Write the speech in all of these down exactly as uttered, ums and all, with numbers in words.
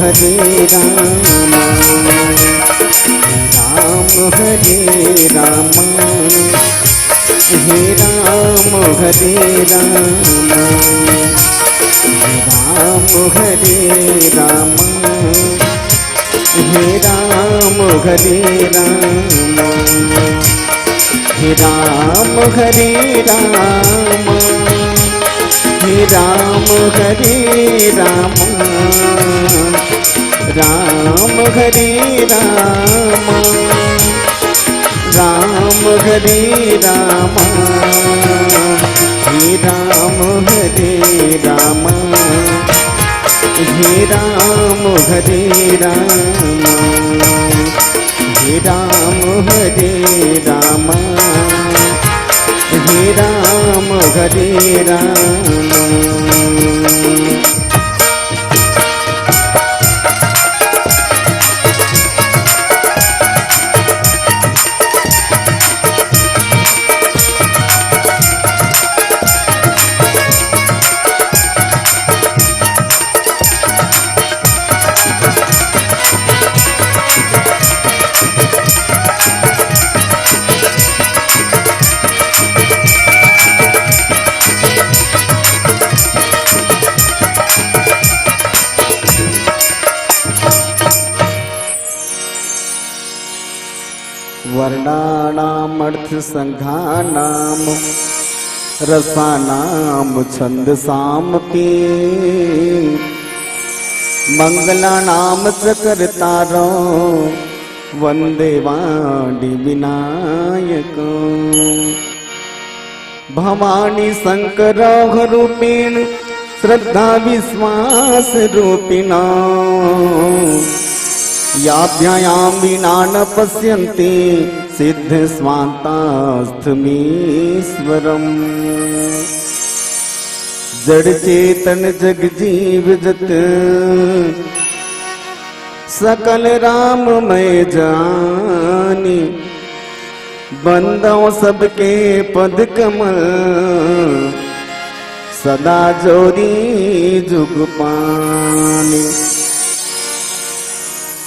हरे राम, राम हरे राम, हे राम हरे राम, राम हरे राम, हे राम हरे राम, हे राम हरे राम, हे राम हरे राम, राम हरे राम, राम हरे राम, हे राम हरे राम, हे राम हरे राम, हे राम हरे राम, हे राम हरे राम। वर्णानामर्थसङ्घानां रसानां छन्दसामपि। मङ्गलानां च कर्तारौ वन्दे वाणीविनायकौ। भवानी शङ्करौ रूपेण श्रद्धा विश्वास रूपिणौ। याभ्यां विना न पश्यन्ति सिद्ध स्वान्तास्थमीश्वरम्। जड़ चेतन जग जीव जत सकल राम मैं जानी। बंदौ सबके पद कमल सदा जोरी जुग पानी।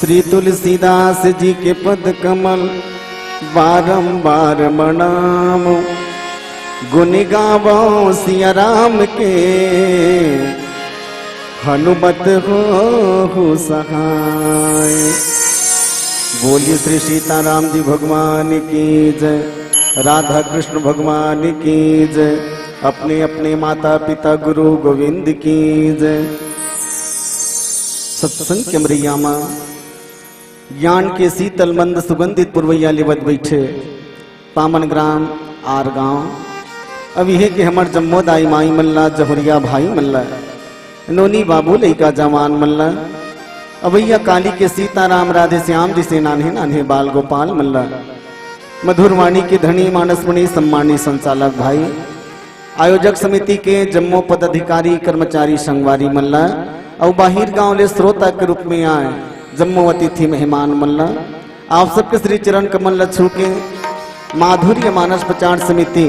श्री तुलसीदास जी के पद कमल बारंबार मनामो। गुण गावो सिया राम के हनुमत होहु सहाय। बोलिए श्री सीताराम जी भगवान की जय, राधा कृष्ण भगवान की जय, अपने अपने माता पिता गुरु गोविंद की जय। सत्संग के मरैया मा ज्ञान के शीतल मंद सुगंधित पुरवैया लेवत बैठे पावन ग्राम आर गांव। अब इहे के हमर जम्मो दाई माई मन ला, जहुरिया भाई मन ला, नोनी बाबू लइका जवान मन ला, अवैया काली के सीताराम राधे श्याम जैसे नान्हे नान्हे बाल गोपाल मन ला, मधुरवाणी के धनी मानस मणि सम्मानी संचालक भाई, आयोजक समिति के जम्मो पदाधिकारी, कर्मचारी, संगवारी मन ला, अउ बाहिर गांव ले श्रोता के रूप में आए जम्मो अतिथि मेहमान मन ला, आप सबके श्री चरण कमल ला छू के माधुर्य मानस प्रचार समिति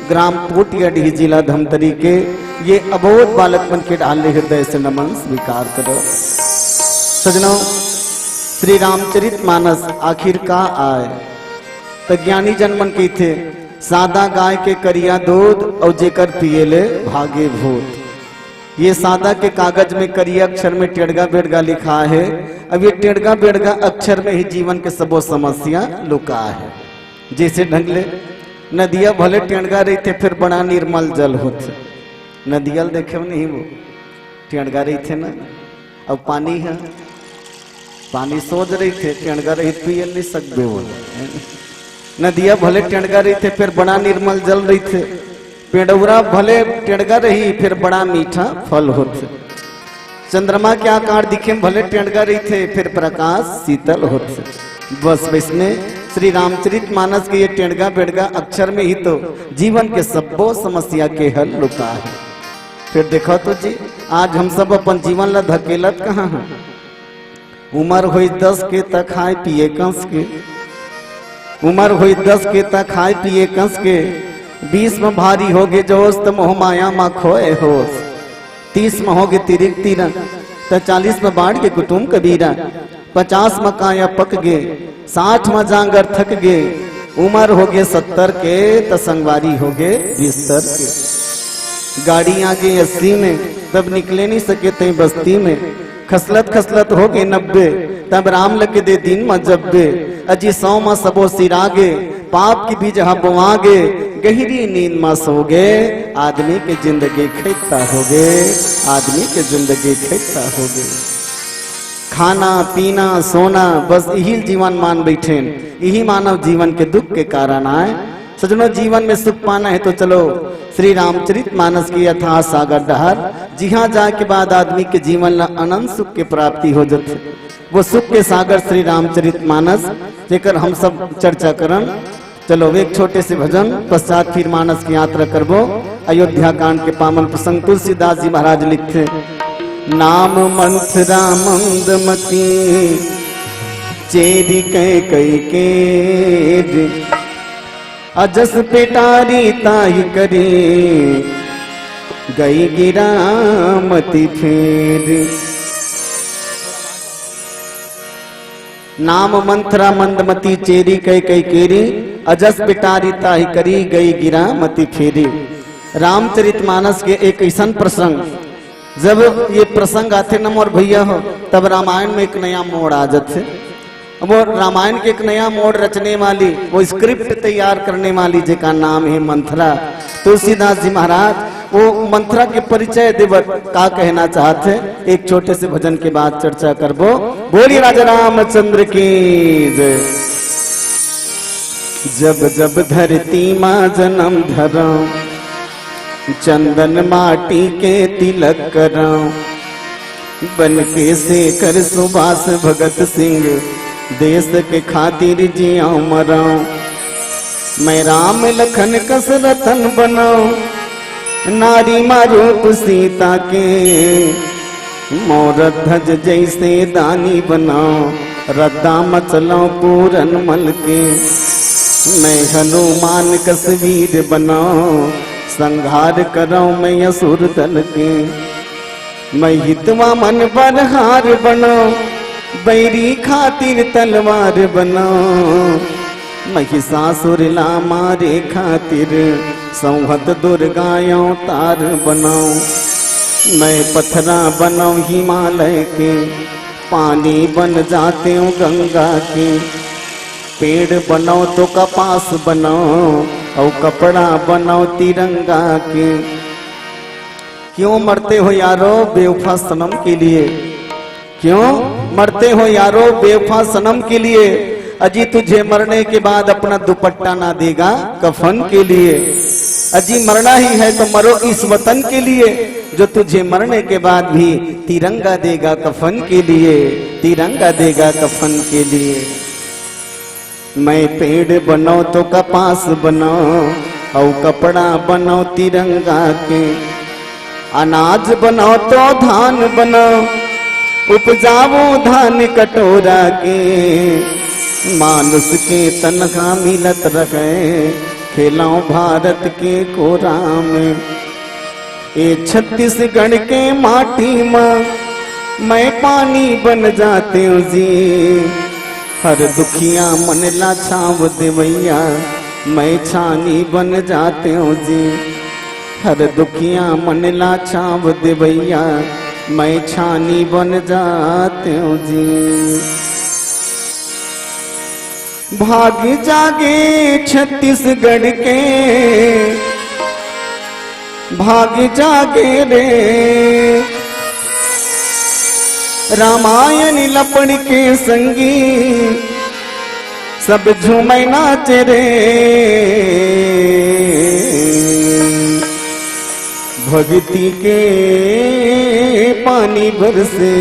ग्राम पोटियाडीह जिला धमतरी के ये अबोध बालक मन के डाले हृदय से नमन स्वीकार करो। सजनों, श्री रामचरित मानस आखिर का आय? त ज्ञानी जन मन कहिथे, सादा गाय के करिया दूध अउ जेकर पिए ले भागे भूत। ये सादा के कागज में करिया अक्षर में टेड़गा बेड़गा लिखा है। अब ये टेड़गा बेड़गा अक्षर में ही जीवन के सबो समस्या लुका है। जैसे ढंग ले नदिया भले टेड़गा रहिथे, फिर बड़ा निर्मल जल होथे। नदिया ल देखे नहीं वो टेड़गा रहिथे ना, अब पानी है, पानी सोज रहिथे, टेड़गा रहित पिए नहीं सकबे वो। नदिया भले टेड़गा रहिथे, फिर बड़ा निर्मल जल रहिथे। पेड़ौरा भले टेड़गा रही, फिर बड़ा मीठा फल होथे। चंद्रमा के आकार दिखे में भले टेड़गा रहिथे, फिर प्रकाश शीतल होथे। बस वैसने श्री रामचरित मानस के ये टेड़गा बेड़गा अक्षर में ही तो जीवन के सब्बो समस्या के हल लुका है। फिर देखो तो जी, आज हम सब अपन जीवन ला धकेलत कहाँ हैं? उमर होई दस के त खाए पिए कंस के, उमर होई दस के त खाए पिए कंस के, बीस में भारी होगे जोश त मोह माया मा खोए होश, तीस में होगे तिरिक तीरन, त चालीस म बांट गे कुटुम कबीरा, पचास म काया पक गे, साठ म जांगर थक गे, उमर हो गे सत्तर के, त संगवारी हो गे बिस्तर के। गाड़ी आ गे अस्सी में, तब निकले नहीं सके तैं बस्ती में। खसलत खसलत हो गे नब्बे, तब राम लगे दे दिन म जब्बे। अजी सौ म सबो सिरा गे, पाप के बीज ह बोआ गे, गहिरी नींद म सो गे, आदमी के जिंदगी खैता हो गे, आदमी के जिंदगी खैता हो गे। खाना, पीना, सोना, बस इही जीवन मान बैठेन। इही मानव जीवन के दुख के कारण आय। सजनो, जीवन में सुख पाना है तो चलो श्री रामचरित मानस के अथाह सागर डहर, जिहां जाए के बाद आदमी के जीवन ला अनंत सुख के प्राप्ति हो जथे। वो सुख के सागर श्री रामचरित मानस, जेकर हम सब चर्चा करन। चलो, एक छोटे से भजन पश्चात फिर मानस की यात्रा करबो। अयोध्या कांड के पावन प्रसंग तुलसीदास जी महाराज लिखथे, नाम मंथरा मंदमती चेरी कैकई केर, अजस पेटारी ताहि करी गई गिरा मति फेर। नाम मंथरा मंदमती चेरी कैकई केरी, अजस पेटारी ताहि करी गई गिरा मति फेरी। रामचरित मानस के एक ऐसन प्रसंग, जब ये प्रसंग आथे न मोर भैया हो, तब रामायण में एक नया मोड़ आ जाथे। अब वो रामायण के एक नया मोड़ रचने वाली, वो स्क्रिप्ट तैयार करने वाली, जेका नाम है मंथरा, तुलसीदास जी महाराज वो मंथरा के परिचय देवत का कहना चाहत है, एक छोटे से भजन के बाद चर्चा करबो। बोलिए राजा रामचंद्र की जय। जब जब धरती माँ जन्म धरा, चंदन माटी के तिलक करा, बन के शेखर सुभाष भगत सिंह, देश के खातिर जिया मरा। मैं राम लखन कस रतन बनाओ, नारी मा रूप सीता के, मोर ध्वज जैसे दानी बनाओ, रद्दा मचलो पूरन मल के। मैं हनुमान कस वीर बनाओ, संहार करो मैं असुर दल के। मैं हितवा मन बरहार बनाओ, बैरी खातिर तलवार बनाओ। महिषासुर ला मारे खातिर संहत दुर्गा अवतार बनाओ। मैं पथरा बनाओ हिमालय के, पानी बन जाते हो गंगा के। पेड़ बनाओ तो कपास बनाओ, और कपड़ा बनाओ तिरंगा के। क्यों मरते हो यारो बेवफा सनम के लिए? क्यों मरते हो यारो बेवफा सनम के लिए? अजी तुझे मरने के बाद अपना दुपट्टा ना देगा कफन के लिए। अजी मरना ही है तो मरो इस वतन के लिए, जो तुझे मरने के बाद भी तिरंगा देगा कफन के लिए, तिरंगा देगा कफन के लिए। मैं पेड़ बनाओ तो कपास बनाओ, और कपड़ा बनाओ तिरंगा के। अनाज बनाओ तो धान बनाओ, उपजाओ धान कटोरा के। मानुष के तनखा मिलत रहे, खेलाओ भारत के कोरा में। ए छत्तीसगढ़ के माटी मा मैं पानी बन जाते हूँ जी। हर दुखिया मन ला छाव देवैया, मैं छानी बन जाते हूँ जी। हर दुखिया मन ला छाव देवैया, मैं छानी बन जाते हूँ जी। भाग जागे छत्तीसगढ़ के, भाग जागे रे। रामायण ला पढ़ के संगी, सब झूमे नाचे रे। भक्ति के पानी बरसे,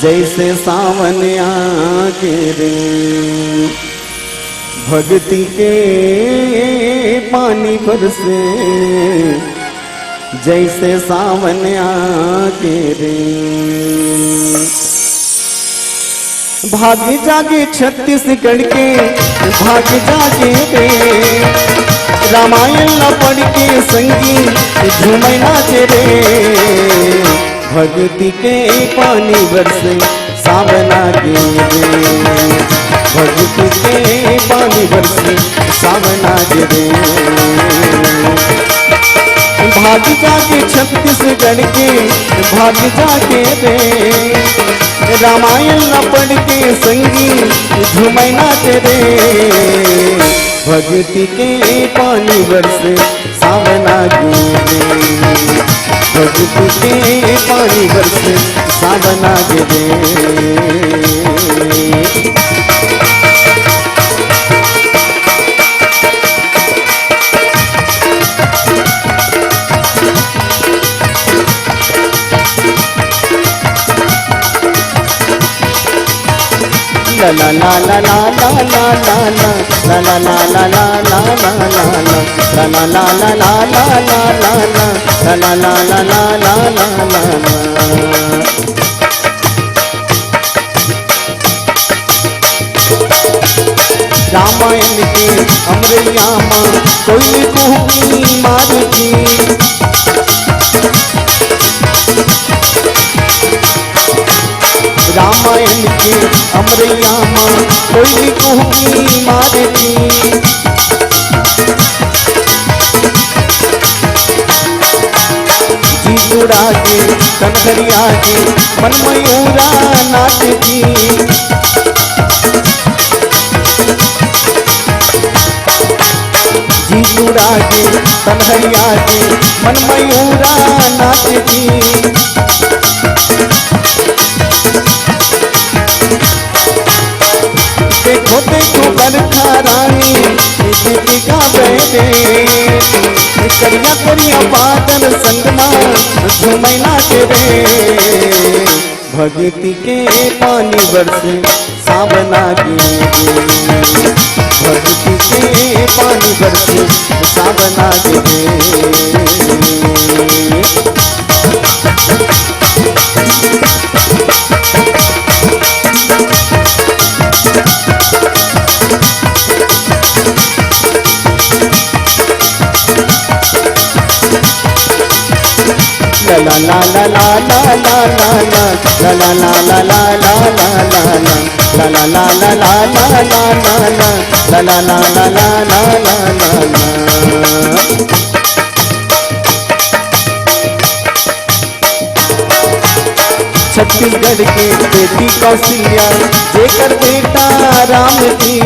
जैसे सावन आके रे। भक्ति के पानी बरसे, जैसे सावन आके रे। भाग जागे छत्तीसगढ़ के, भाग जागे रे। रामायण ला पढ़ के संगी, झूमे नाचे रे। भक्ति के पानी बरसे सावन आगे रे, भक्ति के पानी बरसे सावन आगे रे। भाग जागे छत्तीसगढ़ के, भाग जागे रे, रामायण न पढ़ के संगी झूमै नाच रे। भक्ति के पानी बरसे सावन आगे रे, भक्ति के पानी बरसे सावन आगे रे। रामायण के अमरैया मा कोई कुहकी मारती। रामायण के अमरैया मा कोई कुहकी मारती। जी जुड़ा के कनहरिया के मन मयूरा नाचती। जी जुड़ा के कनहरिया के मन मयूरा नाचती। देखो देखो बरखा रानी गीत गावे रे, करिया करिया बादल संग मा झूमै नाच रे। भक्ति के पानी बरसे सावन आगे रे, भक्ति के पानी बरसे सावन आगे रे। छत्तीसगढ़ के बेटी कौशल्या, जेकर बेटा राम जी।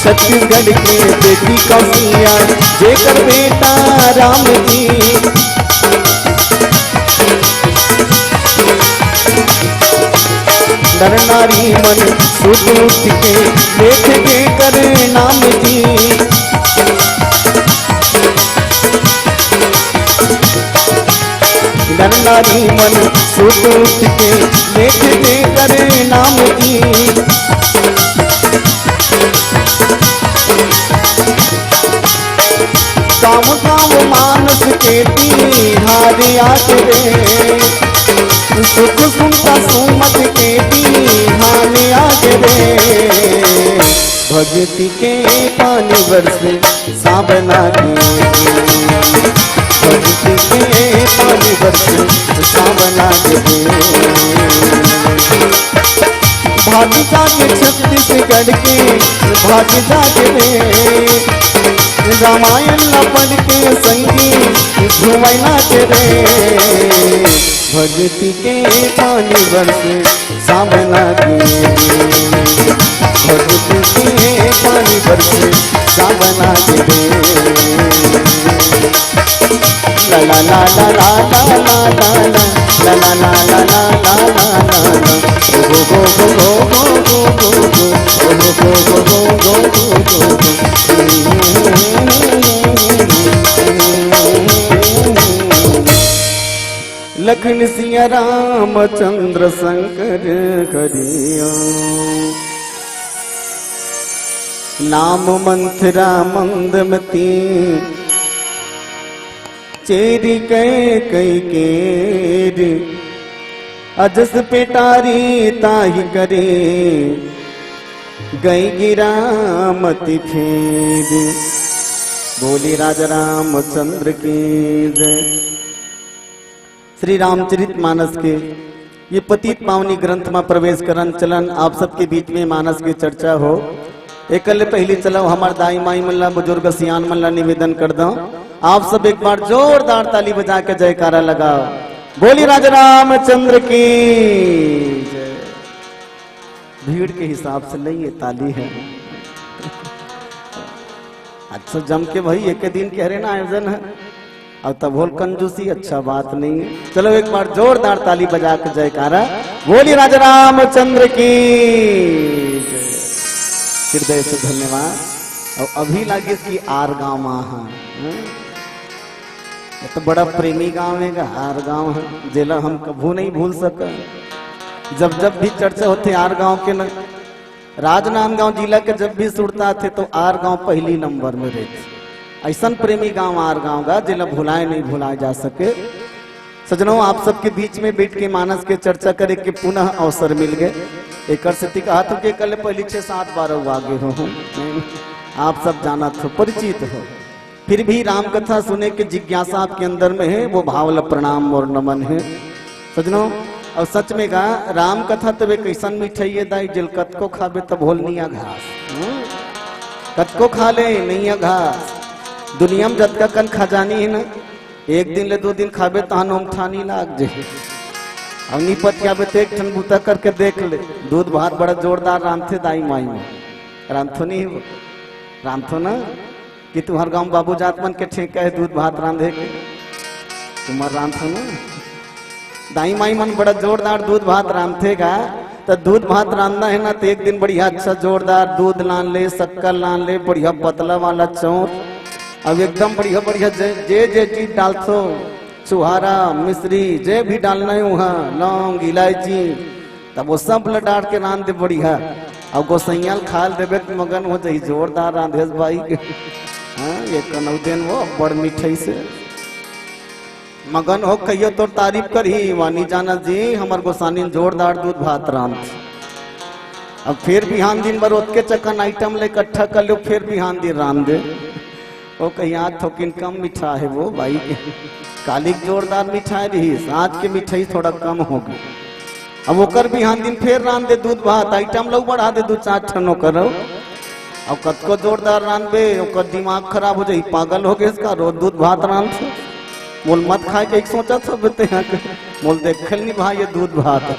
छत्तीसगढ़ के बेटी कौशल्या, जेकर बेटा राम जी। नर नारी मन सुत उठ के लेथे जेकर नाम जी। नर नारी मन सुत उठ के लेथे जेकर नाम जी। गाँव गाँव मानस के तिहार आगे रे, सुख सुनता सुमत के बिहान आगे रे। भक्ति के पानी बरसे सावन आगे रे, भक्ति के पानी बरसे सावन आगे रे। भाग जागे छत्तीसगढ़ के, भाग जागे रे, रामायण न पढ़ के संगी झूमै नाच रे। भक्ति के पानी बरसे सावन आगे रे, भक्ति के पानी बरसे सावन आगे रे। लखन सिया रामचंद्र शंकर करिया, नाम मंथरा मंदमती। चेरी कई कई केर, अजस पेटारी ताहि करे, गई गिरा मति फेर। बोली राजा रामचंद्र की जय। श्री रामचरित मानस के ये पतित पावनी ग्रंथ में प्रवेश करन चलन आप सबके बीच में मानस की चर्चा हो। एकल पहली चलो हमार दाई माई मन ला, बुजुर्ग सियान मन ला निवेदन कर दो, आप सब एक बार जोरदार ताली बजा के जयकारा लगाओ। बोली राजा रामचंद्र की जय। भीड़ के हिसाब से नहीं, ये ताली है। अच्छा, जम के भाई, एक दिन के हरे ना आयोजन है, अब तब होल कंजूसी, अच्छा बात नहीं है। चलो, एक बार जोरदार ताली बजा के जयकारा, बोली राजा रामचंद्र की जय। हृदय से धन्यवाद। और अभी लागे कि आर गाँव मा हा, हैं? ये तो बड़ा प्रेमी गांव है, आर गांव है, जेला हम कभू नहीं भूल सका। जब जब भी चर्चा होते आर गांव के न, राजनांदगांव जिला के जब भी सुरता थे तो आर गांव पहली नंबर में रहते। ऐसन प्रेमी गांव आर गांव गा, जेला भुलाए नहीं भुलाए जा सके। सजनों, आप सबके बीच में बैठ के मानस के चर्चा करे के पुनः अवसर मिल गए। एकर सेती कहा तो के कल पहली छह सात बार आगे हो, आप सब जानत हो, परिचित हो। फिर भी राम कथा सुने के जिज्ञासा आपके अंदर में है, वो भाव ला प्रणाम और नमन है सजनों। और सच में गा, राम कथा तब एक ऐसन मिठाई है दाई, जेल कतको खाबे तब होल नहीं अघास। हम्म? कतको खा ले, नहीं अघास। दुनिया में जतका कन खजानी है ना, एक दिन ले दो दिन खाबे तहन ओमठानी लाग जे। अब नहीं पतियाबे तो एक ठन बूता करके देख ले। दूध भात बड़ा जोरदार रांधथे दाई माई में। रांधथो नहीं हो, रांधथो ना। कि तुम्हार गांव बाबू जात मन के ठेका है दूध भात रांधे के? तुम्हार रांधथो ना। दाई माई मन बड़ा जोरदार दूध भात रांधथे गा। तो दूध भात रांधना है ना, तो एक दिन बढ़िया अच्छा जोरदार दूध लान ले, शक्कर लान ले, बढ़िया पतला वाला चौंर। अब एकदम बढ़िया बढ़िया जे जे, जे चीज डालथो, छुहारा, मिश्री, जे भी डालना है वहाँ, लौंग, इलायची, तब वो सब ल डाल के रांध दे बढ़िया। अब गोसैया ल खा ल देबे त मगन हो जाही, जोरदार रांधेस बाई। हाँ, ये कनौदेन वो बड़ मिठाई से मगन हो, कहियो तोर तारीफ करही, वानी जाना जी, हमर गोसानी जोरदार दूध भात रांध। अब फिर बिहान दिन बर ओतके चकन आइटम ले इकट्ठा कर लो, फिर बिहान दिन रांध दे। वो कही, "आज थोकिन कम मीठा है वो भाई।" काली के जोरदार मिठाई रही, आज के मिठाई थोड़ा कम हो गई। अब ओकर बिहान दिन फिर रांध दे दूध भात, आइटम लऊ बढ़ा दे दू चार ठन ओकर। अब कतको जोरदार रांधबे, ओकर दिमाग खराब हो जाई, पागल हो गए इसका, रोज दूध भात रांध। मोल मत खाए के एक सोचा सब बेते हैं, मोल देखल नहीं भाई ये दूध भात।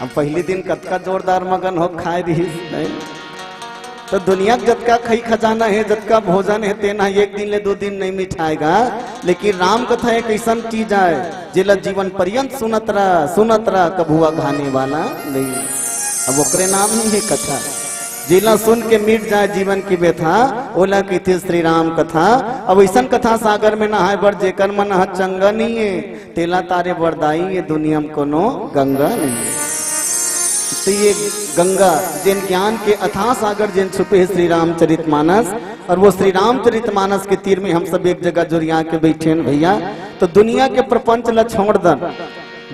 अब पहली दिन कतका जोरदार मगन हो खाए रही, नहीं? तो दुनिया के जतका खई खजाना है, जतका भोजन है, तेना एक दिन ले दो दिन नहीं मिठाएगा। लेकिन राम कथा एक ऐसन चीज आए, जेला जीवन पर्यंत सुनत रह, सुनत रह, कभू अघाने वाला नहीं। अब ओकरे नाम ही है कथा, जेला सुन के मिट जाए जीवन की व्यथा, ओला कहिथे श्री राम कथा। अब ऐसन कथा सागर में नहाए बर जेकर मन ह चंगा नहीं है, तेला तारे बरदाई ये दुनिया में कोनो गंगा नहीं। तो ये गंगा, जेन ज्ञान के अथाह सागर जेन छुपे है श्री रामचरित मानस, और वो श्री रामचरित मानस के तीर में हम सब एक जगह जुरिया के बैठे हैं भैया। तो दुनिया के प्रपंच ला छोड़ दन,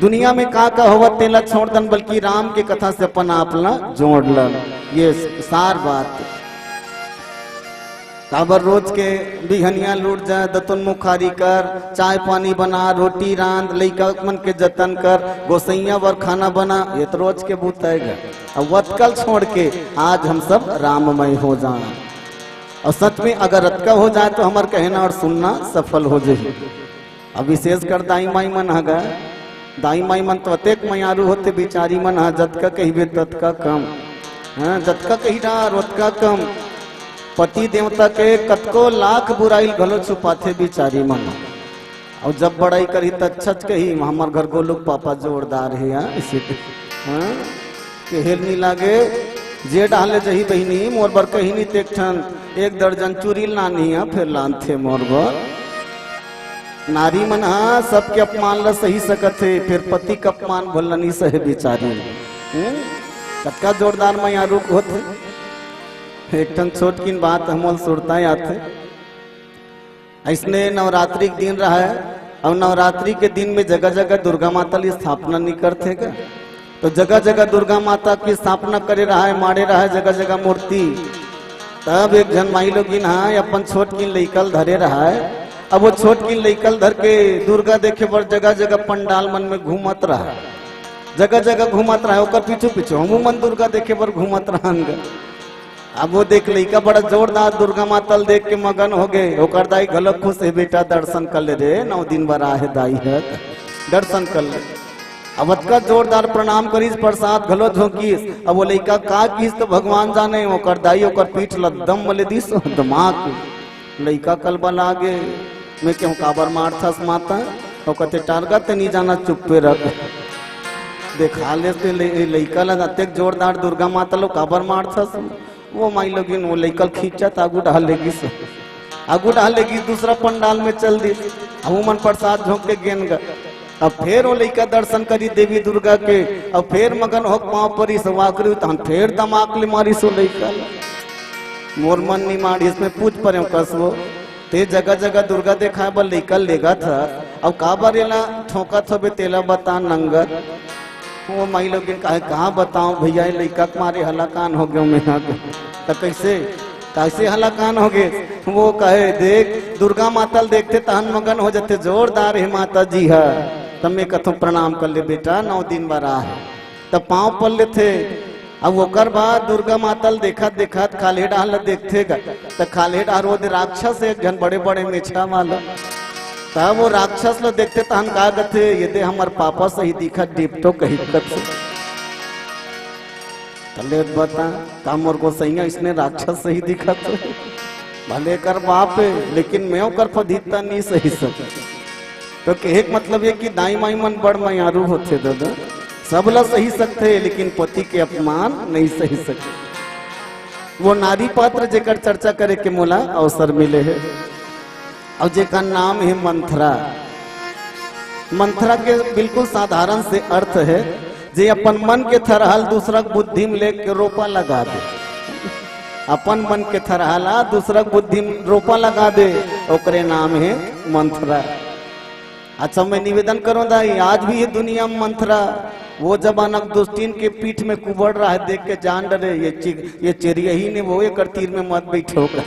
दुनिया में का का होवत तेला छोड़ दन, बल्कि राम के कथा से अपन आप ला जोड़ लन। ये सार बात। काबर रोज के बिहनिया लूट जाए, दतुन मुखारी कर, चाय पानी बना, रोटी रांध, लइका मन के जतन कर, गोसैया बर खाना बना, ये तो रोज के बूता है। अब वतकल छोड़ के आज हम सब राममय हो जाए। और सच में अगर अतका हो जाए तो हमार कहना और सुनना सफल हो जाए। अब विशेष कर दाई माई मन ह गा, दाई माई मन तो अतेक मयारू होते बिचारी मन ह, जतका कहिबे ततका कम। हाँ, जतका कही डार ओतका कम। पति देवता के कतको लाख बुराई घलो छुपाथे बिचारी मन। और जब बड़ाई करही त अच्छच कही, "हमर घर गोलुक पापा जोरदार हे यार, इसे।" हाँ, केहेल नहीं लागे, जे डाले जही बहिनी, मोर बर कही नहीं तेक ठन, एक दर्जन चूरी लानी है, फिर लानथे मोर बर। नारी मन ह सबके अपमान ल सही सकत हे, फिर पति के अपमान भला नहीं सहे बिचारी। हम्म? कतका जोरदार मयारू होत हे। एक ठन छोटकिन बात हमन सुरता आत हे। अइसने नवरात्रि के दिन रहय, अउ नवरात्रि के दिन में जगह-जगह दुर्गा माता ल स्थापना नइ करथे का? तो जगह-जगह दुर्गा माता के स्थापना करे रहय, माड़े रहय जगह-जगह मूर्ति। तब एक झन माई लोगिन हा अपन छोटकिन लइका ल धरे रहय। अब वो छोटकिन लइका ल धर के दुर्गा देखे बर जगह जगह पंडाल मन में घूमत रहय, जगह जगह घूमत रहय, ओकर पीछू पीछू हमू मन दुर्गा देखे बर घूमत रहन ग। अब वो देख लइका बड़ा जोरदार दुर्गा माता ल देख के मगन हो गे। ओकर दाई घलो खुश हे, "बेटा दर्शन कर ले रे, नौ दिन बर आहे दाई ह, दर्शन कर ले।" अब अतका जोरदार प्रणाम करिस, प्रसाद घलो झोंकिस। अब वो लइका का किस तो भगवान जाने, ओकर दाई ओकर पीठ ल दम मले दिस, दमाक। लइका कलबला गे, "मैं कहूँ काबर मारथस माता?" वो कहते, "टारगा ते नी जाना, चुप्पे रख।" देखा ले ते ले-, लइका ला अतेक जोरदार दुर्गा माता लो काबर मारथस? वो माई लोगिन वो लइका ल खींचत आगू डहार ले गिस, आगू डहार ले गिस, दूसरा पंडाल में चल दिस। अब उमन प्रसाद झोंक के गेन ग। अब फेर वो लइका दर्शन करी देवी दुर्गा के, अब फेर मगन होक पाँव परिस, वाकरी तहन फेर दमाक ले मारिस वो लइका ल। मोर मन नी मारिस, मैं पूछ परेंव कस वो, ते जगह जगह दुर्गा देखाय बर लइका लेगत हस, अब काबर एला ठोंकत होबे तेला बता नंगत। वो माई लोगिन कहे, "कहाँ बताओ भैया, ये लइका के मारे हलाकान हो गयो मैं हा।" त कैसे, कैसे हलाकान हो गे? वो कहे, "देख, दुर्गा माता ल देखथे तहन मगन हो जाथे, जोरदार हे माता जी हा।" त मैं कथों, "प्रणाम कर ले बेटा, नौ दिन बर आहे।" त पाँव पल लेथे। अब ओकर बाद दुर्गा माता ल देखत देखत खाल्हे डहार ल देखथे ग, त खाल्हे डहार वो दे राक्षस एक झन बड़े बड़े मेछा वाला। तब वो राक्षस ल देखथे तहन का कथे, "ये दे हमर पापा सही दिखत, डिपटो कही कथे।" तले बता, का मोर गोसैया इसने राक्षस सही दिखत? भले कर बाप हे, लेकिन मैं ओकर फदित्ता नहीं सही सकत। तो कहे के मतलब ये कि दाई माई मन बड़ मयारू होथे दादा, सब ला सही सकथे, लेकिन पति के अपमान नहीं सही सकथे। वो नारी पात्र जेकर चर्चा करे के मोला अवसर मिले हे, और जेकर नाम हे मंथरा। मंथरा के बिल्कुल साधारण से अर्थ हे, जे अपन मन के थरहा ल दूसरा के बुद्धि में लेके रोपा लगा दे, अपन मन के थरहा ला दूसरा के बुद्धि में रोपा लगा दे, ओकरे नाम हे मंथरा। अच्छा, मैं निवेदन करों दाई, आज भी ये दुनिया में मंथरा, वो जमाना के दुष्टिन के पीठ में कुबड़ रहा है, देख के जान डरे, ये चि-, ये चेरिया ही ने वो एकर तीर में मत बैठो का।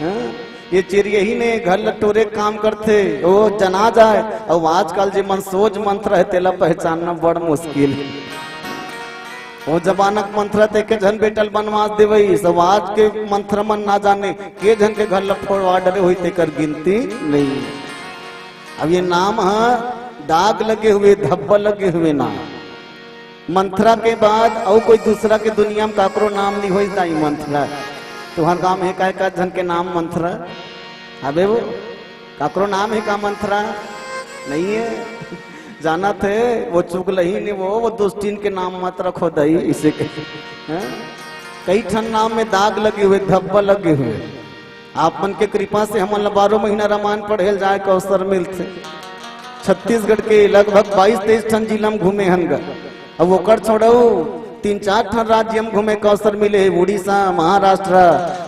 हाँ? ये चेरिया ही ने घर ल टोरे के काम करथे, वो जना जाए। और आजकल जे मन सोझ मंथरा हे, तेला पहचानना बड़ मुश्किल हे। वो जमाना के मंथरा ते के झन बेटा ल बनवास देवई, सब आज के मंथरा मन ना जाने के झन के घर ल फोड़वा डरे होई, तेकर गिनती नहीं। अब ये नाम ह दाग लगे हुए, धब्बा लगे हुए नाम। मंथरा के बाद अउ कोई दूसरा के दुनिया में काकरो नाम नहीं होइस दाई मंथरा। तुहर गांव में काय का झन के नाम मंथरा? अबे वो काकरो नाम हे का मंथरा? नहीं हे। जानत हे वो चुगलही ने वो, वो दुष्टिन के नाम मत रखो दाई, इसे के। हैं? कई ठन नाम में दाग लगे हुए, धब्बा लगे हुए। आप मन के कृपा से हमन ला बारह महीना रामायण पढ़े ल जाए के अवसर मिलथे। छत्तीसगढ़ के लगभग बाईस तेईस ठन जिला में घूमे हन ग। अब ओकर छोड़ऊ, तीन चार ठन राज्य में घूमे के अवसर मिले हे, उड़ीसा, महाराष्ट्र,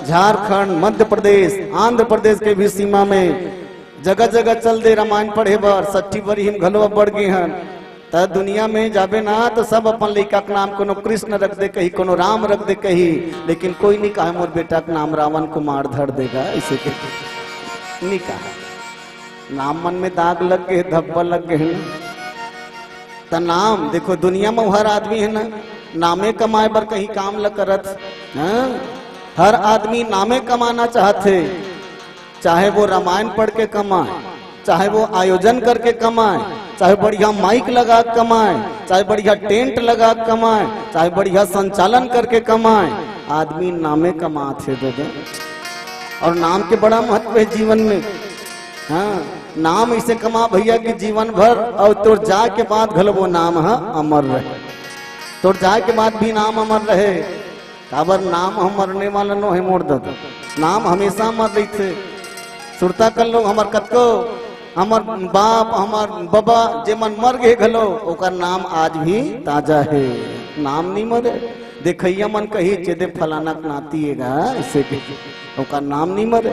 झारखंड, मध्य प्रदेश, आंध्र प्रदेश के भी सीमा में जगह जगह चल दे रामायण पढ़े बर। सट्ठी बरही में घलो बढ़ गे हन। त दुनिया में जाबे ना, तो सब अपन लइका के नाम कोनो कृष्ण रख दे कही, कोनो राम रख दे कही, लेकिन कोई नहीं कहा, "मोर बेटा के नाम रावण को मार धर देगा", इसे के नहीं कहा। नाम मन में दाग लग गए, धब्बा लग गए ना। त नाम देखो, दुनिया में हर आदमी हे ना, नामे कमाए बर कहीं काम ल करत, हाँ? हर आदमी नामे कमाना चाहत हे। चाहे वो रामायण पढ़ के कमाए, चाहे वो आयोजन करके कमाए, चाहे बढ़िया माइक लगा के कमाए, चाहे बढ़िया टेंट लगा के कमाए, चाहे बढ़िया संचालन करके कमाए, आदमी नामे कमात हे दादा। और नाम के बड़ा महत्व हे जीवन में। हाँ, नाम इसे कमा भैया कि जीवन भर और तोर जाए के बाद घलो वो नाम ह अमर रहे, तोर जाए के बाद भी नाम अमर रहे। काबर नाम ह मरने वाला नो हे मोर दादा, नाम हमेशा अमर रहिथे। सुरता कर लो, हमर कतको, हमर बाप, हमर बबा, जे मन मर गए घलो, ओकर नाम आज भी ताजा हे, नाम नहीं मरे। देखइया मन कही, "चेदे फलाना के नाती हे गा", इसे के ओकर नाम नहीं मरे।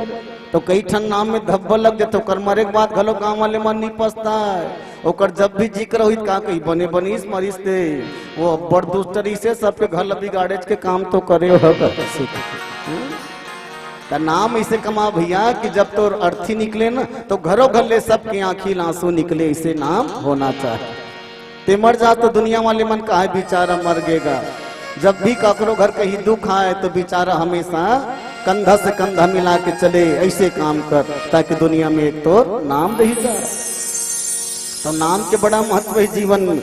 तो कई ठन नाम में धब्बा लग जाथे, ओकर मरे के बाद घलो गांव वाले मन नहीं पछताए। ओकर जब भी जिक्र होई, का कही, "बने बनिस मरिस ते, वो अब्बड़ दुष्ट रहिस हे, सबके घर ल बिगाड़ेच के काम तो करे हो।" हम्म? त नाम ऐसे कमा भैया कि जब तोर अर्थी निकले ना, तो घरों घर ले सबके आंखी ल आंसू निकले, ऐसे नाम होना चाहे। ते मर जा तो दुनिया वाले मन कहे बेचारा मर गेगा। जब भी काकरो घर कहीं दुख आए तो बेचारा हमेशा कंधा से कंधा मिला के चले, ऐसे काम कर ताकि दुनिया में एक तोर नाम रही जाए। तो नाम के बड़ा महत्व है जीवन में।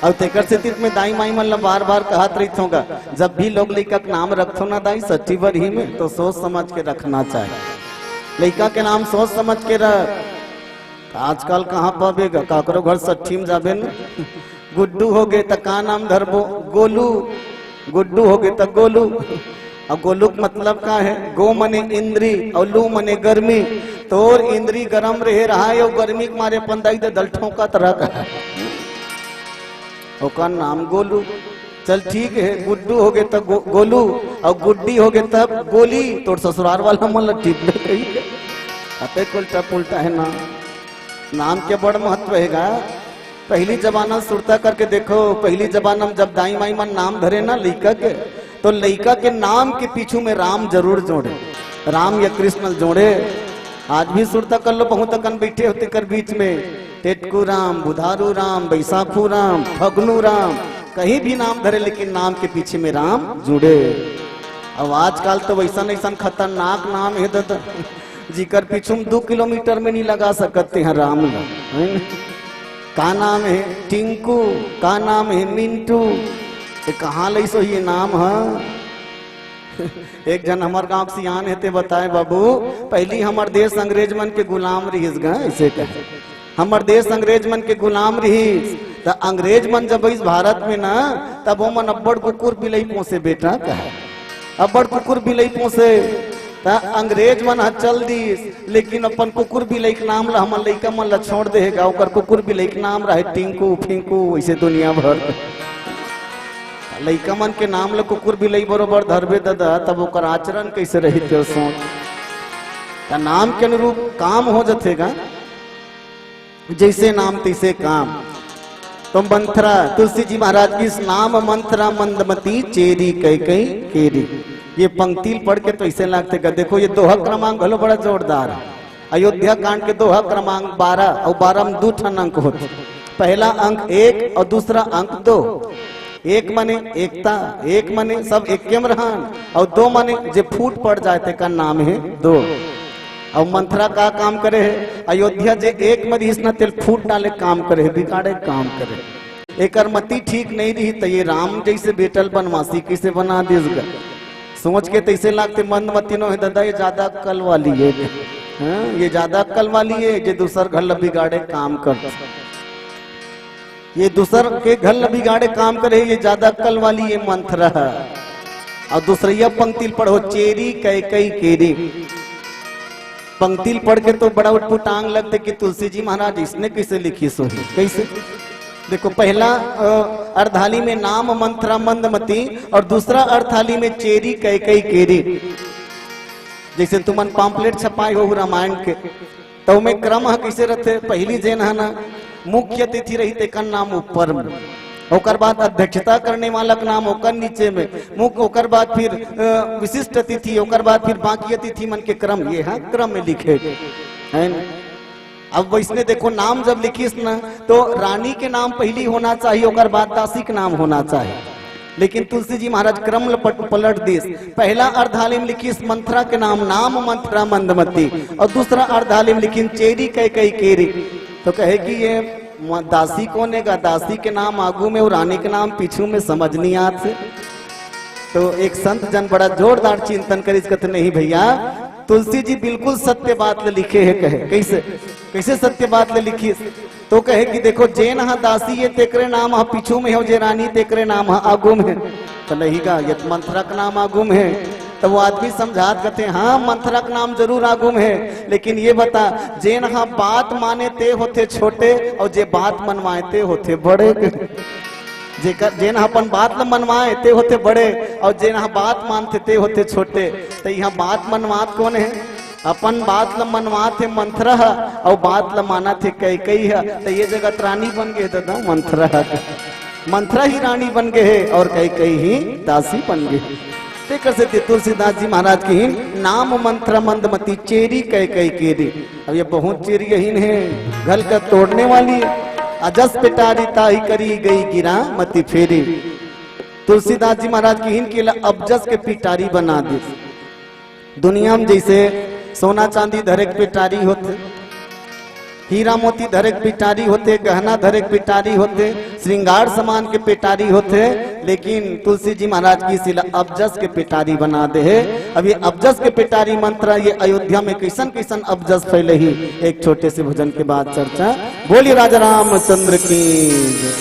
और तेकर सेती में दाई माई मन ला बार बार कहत रहिथों गा, जब भी लोग लइका के नाम रखथो ना दाई सच्ची बरही में, तो सोच समझ के रखना चाहे। लइका के नाम सोच समझ के रख। आजकल कहाँ पाबे गा, काकरो घर सट्ठी में जाबे न, गुड्डू हो गे त का नाम धरबो? गोलू। गुड्डू हो गे त गोलू। अब गोलू के मतलब का है? गो मने इंद्री और लू मने गर्मी। तोर इंद्री गरम रहे रहा है, और गर्मी के मारे अपन दाई दे दल ठोंकत रह। ओकर नाम गोलू। चल ठीक है, गुड्डू हो गे त गो, गोलू, और गुड्डी हो गे तब गोली। तोर ससुराल वाला मन ला टिप दे कही। अते उल्टा पुल्टा है ना। नाम के बड़ महत्व है गा। पहली जमाना सुरता करके देखो, पहली जमाना में जब दाई माई मन नाम धरे ना लइका के, तो लइका के नाम के पीछू में राम जरूर जोड़े, राम या कृष्ण जोड़े। आज भी सुरता कर लो, बहुत अकन बैठे होते कर बीच में, टेटकू राम, बुधारू राम, बैसाखू राम, फगनू राम, कहीं भी नाम धरे लेकिन नाम के पीछे में राम जुड़े। अब आजकल तो वैसन ऐसन खतरनाक नाम है दादा, जिकर पीछू में दो किलोमीटर में नहीं लगा सकते हैं राम ला, है ना? का नाम है? टिंकू। का नाम है? मिंटू। ये कहाँ लइसो ये नाम है? एक जन हमर गांव के सियान हे ते बताए, बाबू, पहली हमर देश अंग्रेज मन के गुलाम रहिस गा, ऐसे कहे। हमर देश अंग्रेज मन के गुलाम रहिस, त अंग्रेज मन जब इस भारत में ना, तब ओमन अब्बड़ कुकुर बिलई पोसे बेटा कहे, अब्बड़ कुकुर बिलई पोसे। त अंग्रेज मन ह चल दिस, लेकिन अपन कुकुर बिलई के नाम ला हमन लइका मन ला छोड़ दे हे गा। ओकर कुकुर बिलई के नाम रहे टिंकू फिंकू, वैसे दुनिया भर। लइका मन के नाम ला कुकुर बिलई बरोबर धरबे ददा, तब ओकर आचरण कैसे रही ते सोच। त नाम के अनुरूप काम हो जथे गा। जैसे नाम तैसे काम। तो मंथरा, तुलसी जी महाराज की इस नाम मंथरा मंदमती चेरी कैकई केरी। ये पंक्ति पढ़ के तो ऐसे लगथे गा। देखो, ये दोहा क्रमांक घलो बड़ा जोरदार है। अयोध्या कांड के दोहा क्रमांक बारह और बारह में दू ठन अंक होथे। पहला अंक एक और दूसरा अंक दो। एक मने एकता, एक मने सब एके में रहन, और दो मने जे फूट पड़ जाए तेकर नाम है दो। और मंथरा का काम करे है? अयोध्या जे एक में रहिस न तेल फूट डाले काम करे है, बिगाड़े काम करे। एकर मति ठीक नहीं रही त ये राम जैसे बेटल बनवासी कैसे बना दिस गा? सोच के तैसे लागथे मंदमती नो है दादा, ये ज्यादा अक्कल वाली है। हाँ, ये ज्यादा अक्कल वाली है, जे दूसर घर ला बिगाड़े काम करथे। ये दूसर के घर ला बिगाड़े काम करे, ये ज्यादा अक्कल वाली, ये मंथरा है। और दूसरैया पंक्ति ल पढ़ो, चेरी कैकई केरी। पंक्ति ल पढ़ के तो बड़ा उटपुटांग लगथे कि तुलसी जी महाराज इसने कैसे लिखिस होही, कैसे? देखो, पहला, अ, अर्धाली में नाम मंथरा मंदमती और दूसरा अर्थाली में चेरी कैकई केरी। जैसे तुमन पॉम्पलेट छपाए हो रामायण के, त ओमे क्रम ह कइसे रथे? पहिली जेन ह ना मुख्य अतिथि रही, तेकर नाम ऊपर में, ओकर बाद अध्यक्षता करने वाला के नाम ओकर नीचे में, मुख्य, ओकर बाद फिर, अ, विशिष्ट अतिथि, ओकर बाद फिर बाकी अतिथि मन के क्रम, ये ह क्रम में लिखे हे, है ना? अब वैसने देखो, नाम जब लिखिस ना, तो रानी के नाम पहिली होना चाहिए, ओकर बाद दासी के नाम होना चाहिए। लेकिन तुलसी जी महाराज क्रम ल पट-, पलट दिस। पहला अर्धाली में लिखिस मंथरा के नाम, नाम मंथरा मंदमती, और दूसरा अर्धाली में लिखिन चेरी कैकई केरी। तो कहे कि ये म-, दासी कोन हे गा? दासी के नाम आगू में और रानी के नाम पीछू में, समझ नहीं आत हे। तो एक संत जन बड़ा जोरदार चिंतन करिस, कथे, "नहीं भैया, तुलसी जी बिल्कुल सत्य बात ल लिखे हे।" कहे, "कैसे, कैसे सत्य बात ल लिखिस?" तो कहे कि देखो, जेन ह दासी हे तेकरे नाम ह पीछू में हे, जे रानी तेकरे नाम ह आगू में हे। तो नहीं गा, ये तो मंथरा के नाम आगू में हे। तो वो आदमी समझात कथे, "हाँ, मंथरा के नाम जरूर आगू में हे, लेकिन ये बता, जेन ह बात माने ते होथे छोटे, और जे बात मनवाए ते होथे बड़े।" जेकर, जेन ह अपन बात ल मनवाए ते होथे बड़े, और जेन ह बात मानथे ते होथे छोटे। त इहाँ बात मनवात कोन हे? अपन बात ल मनवात हे मंथरा ह, अउ बात ल मानत हे कैकई ह। त ये जगह त रानी बन गे हे दादा, मंथरा ह। मंथरा ही रानी बन गे हे और कैकई ही दासी बन गे हे। त एकर सेती तुलसीदास जी महाराज किहिन, "नाम मंत्र मंद मति चेरी कहि कहि केरी।" अब ये बहुत चेरी अहिन हे, घल कर तोड़ने वाली हे। "अजस पेटारी ताहि करी गई गिरा मति फेरी।" तुलसीदास जी महाराज किहिन कि एला अबजस के पेटारी बना दिस। दुनिया में जइसे सोना चांदी धरे के पेटारी होथे, हीरा मोती धरे के पेटारी होथे, गहना धरे के पेटारी होथे, श्रृंगार सामान के पेटारी होथे, लेकिन तुलसी जी महाराज किहिस एला अबजस के पेटारी बना दे हे। अब ये अबजस के पेटारी मंत्र, ये अयोध्या में कइसन कइसन अबजस फैले ही, एक छोटे से भजन के बाद चर्चा। बोलिए राजा रामचंद्र की जय।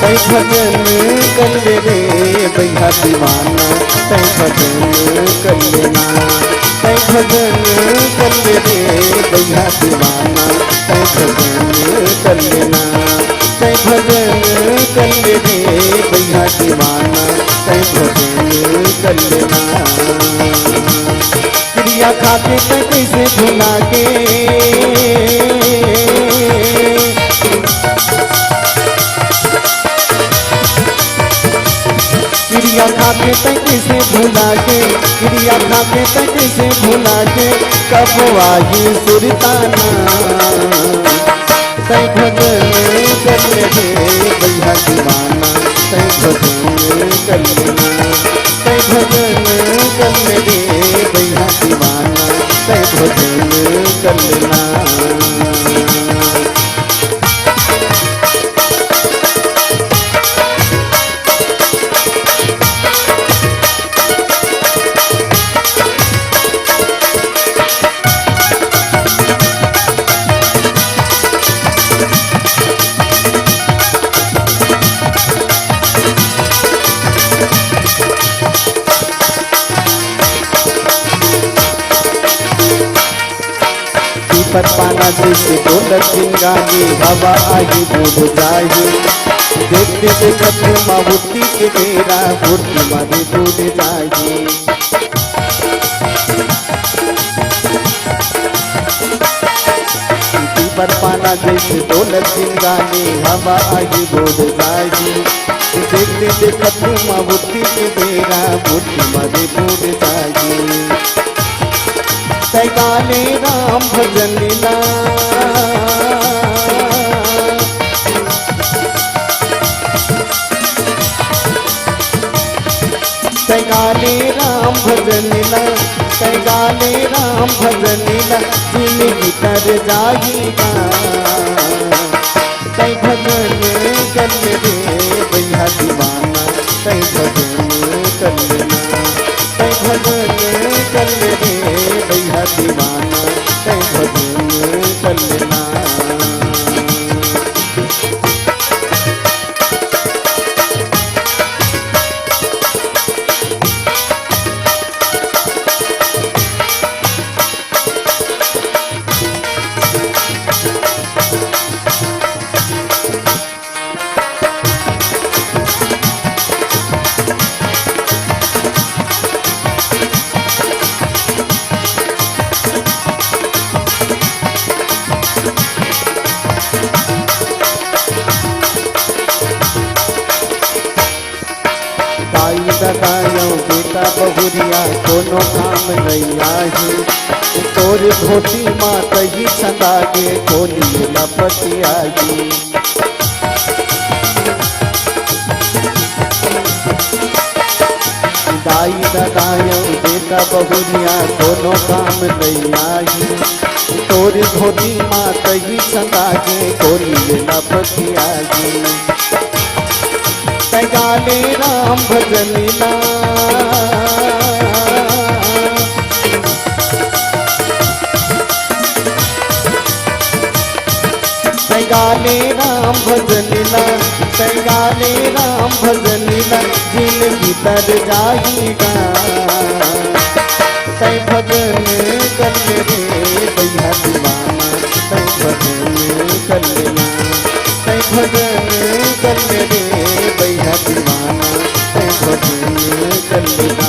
तै भजन कर ले रे भैया दीवाना, तै भजन कर लेना। तै भजन कर ले रे भैया दीवाना, तै भजन कर लेना। तै भजन कर ले रे भैया दीवाना, तै भजन कर लेना। किरिया खा के तै कइसे भुला के, किरिया खा के तै कइसे भुला के, किरिया खा के तै कइसे भुला के, कब आही सुरताना। तै भजन कर ले रे भैया दीवाना, तै भजन कर लेना। तै भजन कर ले रे भैया दीवाना, तै भजन कर लेना। पीपर पाना जइसे डोलत जिनगानी, हवा आही बूड़ जाही। देखते देखत मावती के बेरा, बूड़ मारी बूड़ जाही। पीपर पाना जइसे डोलत जिनगानी, हवा आही बूड़ जाही। देखते देखत मावती के बेरा, बूड़ मारी बूड़ जाही। तै गा ले राम भजन ला। तै गा ले राम भजन ला, तै गा ले राम भजन ला, जिनगी तर जाही गा। तै भजन कर ले रे भैया दीवाना, तै भजन कर लेना। तै भजन कर ले रे भैया दीवाना, तै भजन कर लेना। दाई ददा अउ बेटा बहुरिया कोनो काम नइ आही। तोर धोती मा तही छंदा के कोली लपट आही। दाई ददा अउ बेटा बहुरिया कोनो काम नइ आही। तोर धोती मा तही छंदा के कोली लपट आही। तै गा ले राम भजन ला। भजन ला, तै गा ले राम भजन ला, जिनगी तर जाही गा। तै भजन कर ले रे भैया दीवाना, तै भजन कर ले ना, तै भजन कर ले रे भैया दीवाना, तै भजन कर ले ना,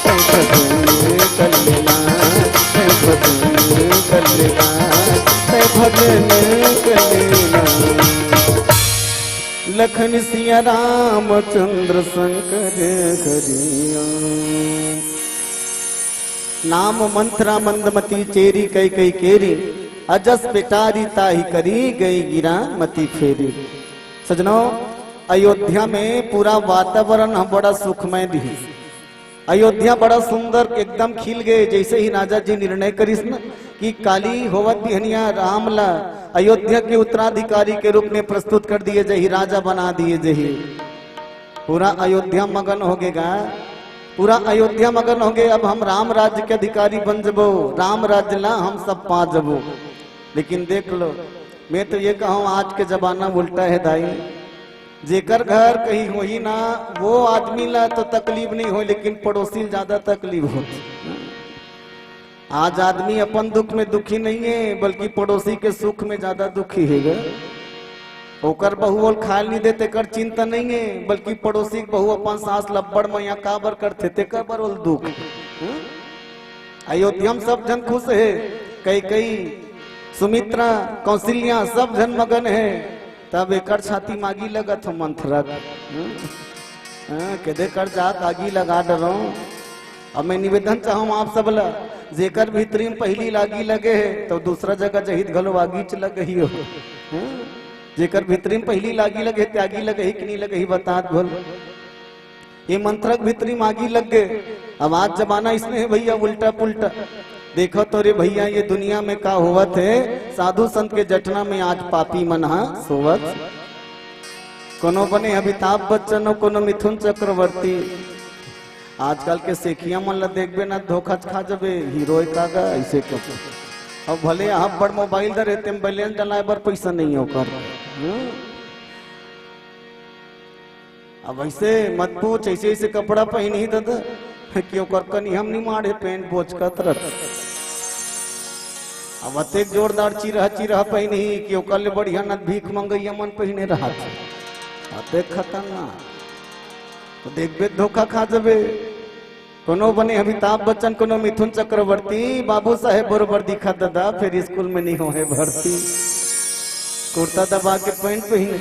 तै भजन कर ले ना, तै भजन कर ले ना, तै भजन कर ले ना। लखन सिया रामचंद्र शंकर करिया। नाम मंथरा मंदमती चेरी कई कई केरी, अजस पेटारी ताहि करी गई गिरा मती फेरी। सजनों, अयोध्या में पूरा वातावरण हम बड़ा सुखमय दिही। अयोध्या बड़ा सुंदर एकदम खिल गए। जैसे ही राजा जी निर्णय करिस न कि काली होवत बिहनिया राम ला अयोध्या के उत्तराधिकारी के रूप में प्रस्तुत कर दिए जही, राजा बना दिए जही, पूरा अयोध्या मगन हो गए गा। पूरा अयोध्या मगन हो गए। अब हम राम राज्य के अधिकारी बन जबो, राम राज्य ला हम सब पा जबो। लेकिन देख लो, मैं तो ये कहूँ, आज के जमाना उल्टा है दाई। जेकर घर कहीं होही ना, वो आदमी ला तो तकलीफ नहीं हो, लेकिन पड़ोसी ला ज्यादा तकलीफ होती। आज आदमी अपन दुख में दुखी नहीं है, बल्कि पड़ोसी के सुख में ज्यादा दुखी है गा। ओकर बहू ओल खाए नहीं देते कर चिंता नहीं है, बल्कि पड़ोसी के बहू अपन सास लब्बड़ मैया काबर करथे, तेकर बर ओल दुख है। हम्म? अयोध्या में सब झन खुश है, कई कई, सुमित्रा, कौशल्या, सब झन मगन है। तब एकर छाती मागी लगत हो मंथरक। हम्म? हाँ, केदे कर जात आगी लगा डरो। अब मैं निवेदन चाहूँ आप सब ला, जेकर भीतरी में पहली लागी लगे है, तो दूसरा जगह जहित घलो आगीच लगही हो। हाँ? जेकर भीतरी में पहली लागी लगे, त्यागी लगही कि नहीं लगही, बतात घोल। ये मंथरक भीतरी में आगी लग गए। अब आज जमाना इसने है भैया, उल्टा पुल्टा। देखो तो रे भैया, ये दुनिया में का होवत है, साधु संत के जटना में आज पापी मन हा सोवत। कोनो बने अमिताभ बच्चन हो, कोनो मिथुन चक्रवर्ती। आजकल के सेखिया मन ला देखबे ना, धोखा खा जबे, हीरो का गा, ऐसे कर। अब भले आप बड़ मोबाइल धरे, तेम बैलेंस डलाए बर पैसा नहीं है ओकर। हम्म? अब ऐसे मत पूछ, ऐसे ऐसे कपड़ा पहनी दादा कि ओकर कनी हम नहीं माढ़े, पैंट बोचकत रह। अब अतेक जोरदार चिरह चिरह पहनी कि ओकर ले बढ़िया न भीख मंगैया मन पहने रहत। अतेक खतरनाक। तो देखबे धोखा खा जबे। कोनो बने अमिताभ बच्चन, कोनो मिथुन चक्रवर्ती, बाबू साहेब बरोबर दिखत दादा, फिर स्कूल में नहीं होहे भर्ती। कुर्ता दबा के पैंट पहने,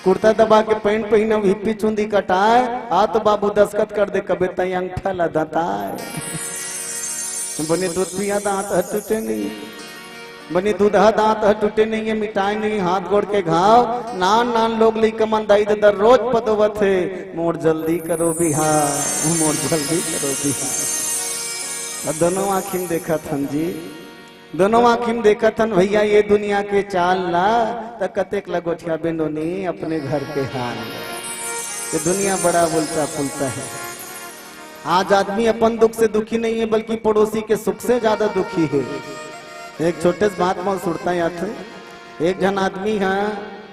कुर्ता दबा के पैंट पहने, हिप्पी चुंदी कटाए, आ तो बाबू दस्खत कर दे, कबे तई अंगठा ला दताए। बने दूध पिया दांत ह टूटे नहीं, बने दूध ह दांत ह टूटे नहीं है, मिटाए नहीं हाथ गोड़ के घाव। नान नान लोग लइका मन दाई ददा रोज पदोवत है, मोर जल्दी करो बिहाव, मोर जल्दी करो बिहाव। अब दोनों आँखी में देखत हन जी, दोनों आँखी में देखत हन भैया ये दुनिया के चाल ला, त कतेक लगोठिया बेनोनी अपने घर के हाल। ये दुनिया बड़ा उल्टा पुल्टा है। आज आदमी अपन दुख से दुखी नहीं है, बल्कि पड़ोसी के सुख से ज्यादा दुखी है। एक छोटे से बात मोर सुरता याद है। एक झन आदमी है,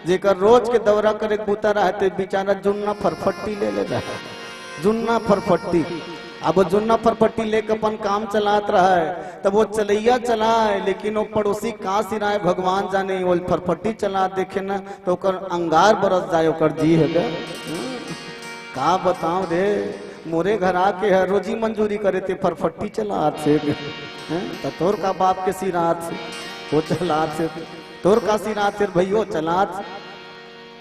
जेकर रोज के दौरा करे के बूता रहते, बेचारा जुन्ना फरफट्टी ले ले रहा, जुन्ना फरफट्टी। अब वो जुन्ना फरफट्टी लेके अपन काम चलात रहा है, तब वो चलैया चलाए, लेकिन वो पड़ोसी का सिराए भगवान जाने, वो फरफट्टी चला देखे ना, तो ओकर अंगार बरस जाए, ओकर जी है गा। का बताओ रे, मोरे घर आके ह रोजी मंजूरी करे ते फरफट्टी चलात हे। हैं? त तोर का बाप के सिरात हे, वो चलात हे। तोर का सिरात हे भैयो, चलात।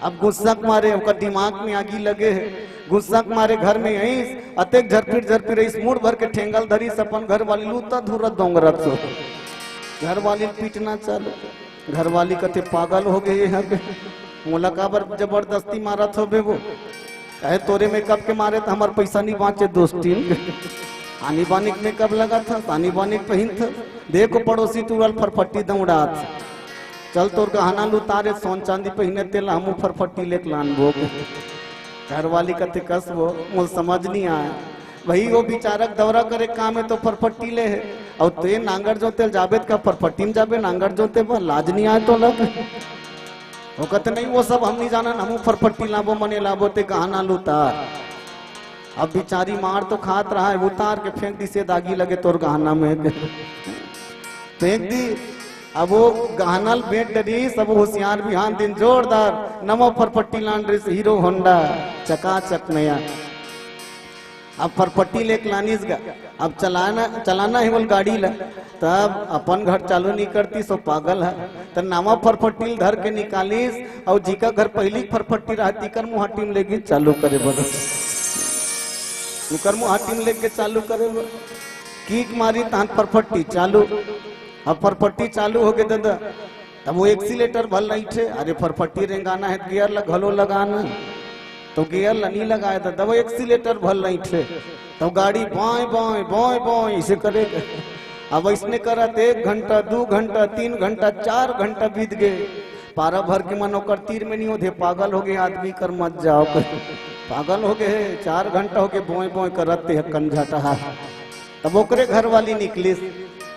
अब गुस्सा के मारे ओकर दिमाग में आगी लगे हे, गुस्सा के मारे घर में आइस, अतेक झरपिट झरपिट रहिस, मुड़ भर के ठेंगल धरिस, अपन घर वाली लूता धूरा दोंगरत हो। घर वाली पीटना चालू। घर वाली कथे, "पागल हो गए हैं के? मोला काबर जबरदस्ती मारत हो बे वो? कहे तोरे मेकअप के मारे तो हमार पैसा नहीं बाँचे दोस्ती। आनी बानी के मेकअप लगा था, आनी बानी के पहिन था। देखो पड़ोसी तुरल फरफट्टी दौड़ात। चल तोर गहना ल उतारे, सोन चांदी पहिने तेला हमू फरफट्टी लेके लानबो।" घर वाली कथे, "कस वो, मोला समझ नहीं आए।" भाई, वो बेचारा के दौरा करे काम है तो फरफट्टी ले है, और ते नांगर जोते जाबे त का फरफट्टी में जाबे नांगर जोते बर? लाज नहीं आए तोला? वो कहते, "नहीं, वो सब हम नहीं जानन, हमू फरफट्टी लाबो, मने लाबो, ते गहना ल उतार।" अब बिचारी मार तो खात रहा है, उतार के फेंक दिसे, "दागी लगे तोर गहना में।" फेंक दी। अब वो गहना ल बेच डरिस, अब होशियार बिहान दिन जोरदार नवा फरफट्टी लान रहिस, हीरो होंडा, चकाचक नया। अब फरफट्टी लेके लानिस गा, अब चलाना, चलाना है बोल गाड़ी ला। तब अपन घर चालू नहीं करतिस, वो पागल है। त नवा फरफट्टी ल धर के निकालिस, अउ जिका घर पहिली फरफट्टी रहा, तिकर मुहाटी में लेके चालू करे बर। उकर मुहाटी में लेके चालू करे बर। किक मारी, तहान फरफट्टी चालू। अब फरफट्टी चालू हो गे दादा, तब वो एक्सीलेटर भल नहीं थे। अरे, फरफट्टी रेंगाना है, गियर ल घलो लगाना। तो गियर ल नहीं लगाए दादा, वो एक्सीलेटर भल नहीं थे। तो गाड़ी बाएं बाएं, बाएं बाएं, इसे करे। अब इसने करत एक घंटा, दू घंटा, तीन घंटा, चार घंटा बीत गे। पारा भर के मन ओकर तीर में नहीं होथे, पागल हो गे आदमी कर मत जाव। पागल हो गे हे, चार घंटा हो गे बोए बोए करत ते हक्कन झटहा। तब ओकरे घरवाली निकलिस,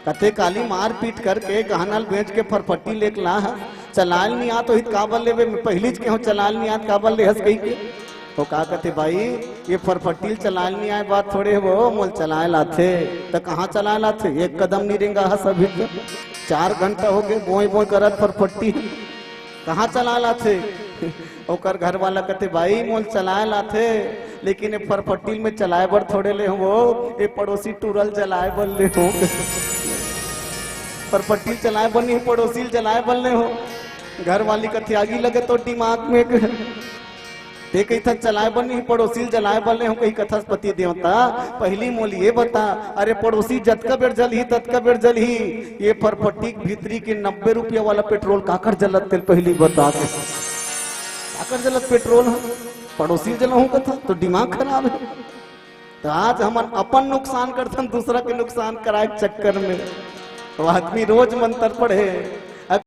कथे, "काली मारपीट करके गहना ल बेच के फरफट्टी लेके ला हस, चलाल नहीं आत होही त काबर लेबे, मैं पहिलीच के हूँ चलाल नहीं आत, काबर ले हस?" कही के। तो का कथे, "भाई, ये फरफट्टी ल चलाल नहीं आए बात थोड़े हे वो, मोल चलाए लाथे।" "त कहाँ चलाए लाथे? एक कदम नहीं रेंगा हस अभी तक, चार घंटा हो गे बोए बोए करत फरफट्टी, कहाँ चलाए लाथे?" ओकर घर वाला कथे, "भाई, मोल चलाए लाथे, लेकिन ये फरफट्टी ल मैं चलाए बर थोड़े ले हूँ वो, ये पड़ोसी टूरा ल जलाए बर ले हूँ।" फरफट्टी ल चलाए बर नहीं, पड़ोसी ल जलाए बर ले हूँ। घर वाली कथे, "आगी लगे तो दिमाग में।" ते कहिथस चलाए बर नहीं, पड़ोसी ल जलाए बर ले हूँ, कही कथस पति देवता। पहिली मोल ये बता, अरे पड़ोसी जतका बेर जलही, ततका बेर जलही, ये फरफट्टी के भीतरी के नब्बे रुपया वाला पेट्रोल काकर जलत तेल पहिली बता के। काकर जलत पेट्रोल ह? पड़ोसी ल जलाहूँ कथा, तो दिमाग खराब है। तो आज हमन अपन नुकसान करथन, दूसरा के नुकसान कराए के चक्कर में। तो आदमी रोज मंत्र पढ़े,